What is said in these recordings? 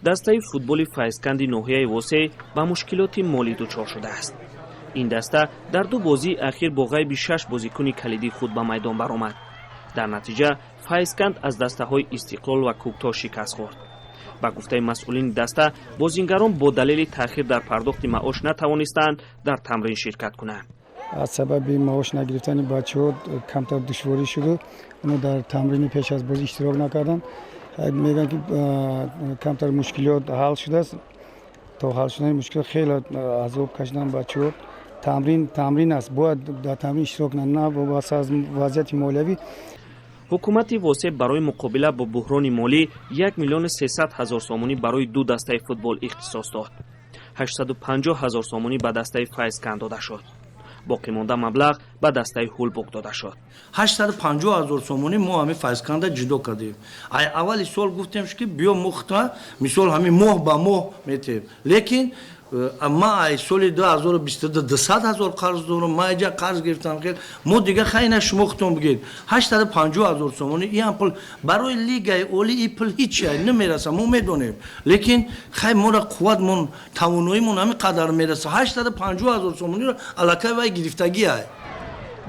Дастаи футболи Файзканди ноҳияи Восеъ ба мушкилоти молӣ дучор шудааст. Ин даста дар ду бозии ахир бо ғайби шаш бозикуни калидии худ ба майдон баромад. Дар натиҷа Файзканд аз дастаҳои Истиқлол ва Кӯктош шикаст хӯрд. Ба гуфтаи масъулини даста, бозингарон бо далели таъхир дар пардохти маош натавонистанд дар тамрин ширкат кунанд. Аз сабаби маош нагирифтани бачаҳо камтар душворӣ шуду онҳо дар тамрини пеш аз бозӣ иштирок накарданд. Мегӯянд, ки камтар мушкилиёт ҳал шудааст. То ҳал шудани мушкилот хеле азоб кашиданд бачаҳо. Тамрин тамрин аст, бояд дар тамрин иштирок кунанд, на вобаста аз вазъияти молиявӣ. Ҳукумати Восеъ барои муқобила бо буҳрони молӣ 1 300 000 сомонӣ барои ду дастаи футбол ихтисос дод. 850 ҳазор сомонӣ ба дастаи Файзканд дода шуд, боқимонда маблағ ба дастаи Ҳулбук дода шуд. 850 ҳазор сомонӣ мо ҳамин Файзканда ҷудо кардем. Ай аввали сол гуфтем, ки биё, мухта мисол ҳамин моҳ ба моҳ метем, лекин ма ай соли 2022 200 ҳазор қарз дорам, ма иҷа қарз гирифтам. Хел мо дига хайна, шумо худтон бигед, 850 ҳазор сомонӣ иам пул барои лигаи олӣ, и пул ҳичи намераса, мо медонем, лекин хай мора қувватмон, тавоноимон ҳамин қадар мераса. 850 ҳазор сомониро аллакай вай гирифтагиай.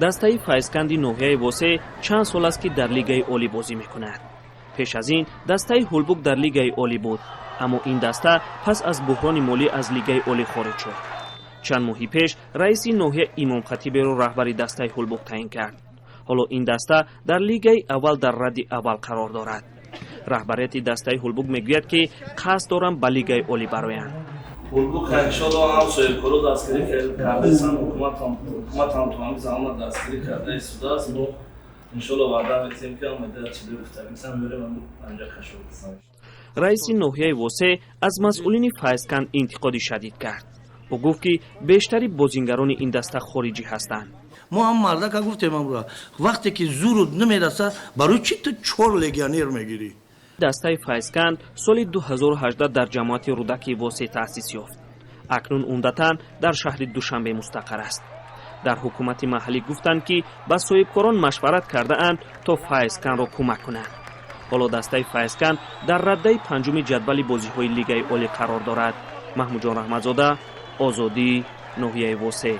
Дастаи Файзканди ноҳияи Восеъ чанд сол аст, ки дар лигаи олӣ бозӣ мекунад. Пеш аз ин дастаи Ҳулбук дар лигаи олӣ буд, аммо ин даста пас аз буҳрони молӣ аз лигаи олӣ хориҷ шуд. Чанд моҳи пеш раиси ноҳия Имомхатиберо раҳбари дастаи Ҳулбук таъин кард. Ҳоло ин даста дар лигаи аввал дар радди аввал қарор дорад. Раҳбарияти дастаи Ҳулбук мегӯяд, ки қасд доранд ба лигаи олӣ бароянд. Ҳулбук, иншолло, ҳам соҳибкоро дастгирӣ кардаистанд, ҳукуматам то ҳамин замона дастгирӣ карда истодааст. Мо, иншолло, ваъда метиҳем, ки омада чизе гуфтагисам меорем анҷа кашо. Раиси ноҳияи Восеъ аз масъулини Файзканд интиқоди шадид кард. Ӯ гуфт, ки бештари бозингарони ин даста хориҷӣ ҳастанд. Мо ҳам мардака гуфтем, амра вақте ки зуру намераса, барои чӣ ту чор легионер мегирӣ? Дастаи Файзканд соли 2018 дар ҷамоати Рӯдакии Восеъ таъсис ёфт. Акнун умдатан дар шаҳри Душанбе мустақар аст. Дар ҳукумати маҳаллӣ гуфтанд, ки ба соҳибкорон машварат кардаанд, то Файзкандро кӯмак кунанд. Ҳоло дастаи Файзканд дар раддаи панҷуми ҷадвали бозиҳои лигаи олӣ қарор дорад. Маҳмудҷон Раҳматзода, Озодӣ, ноҳияи Восеъ.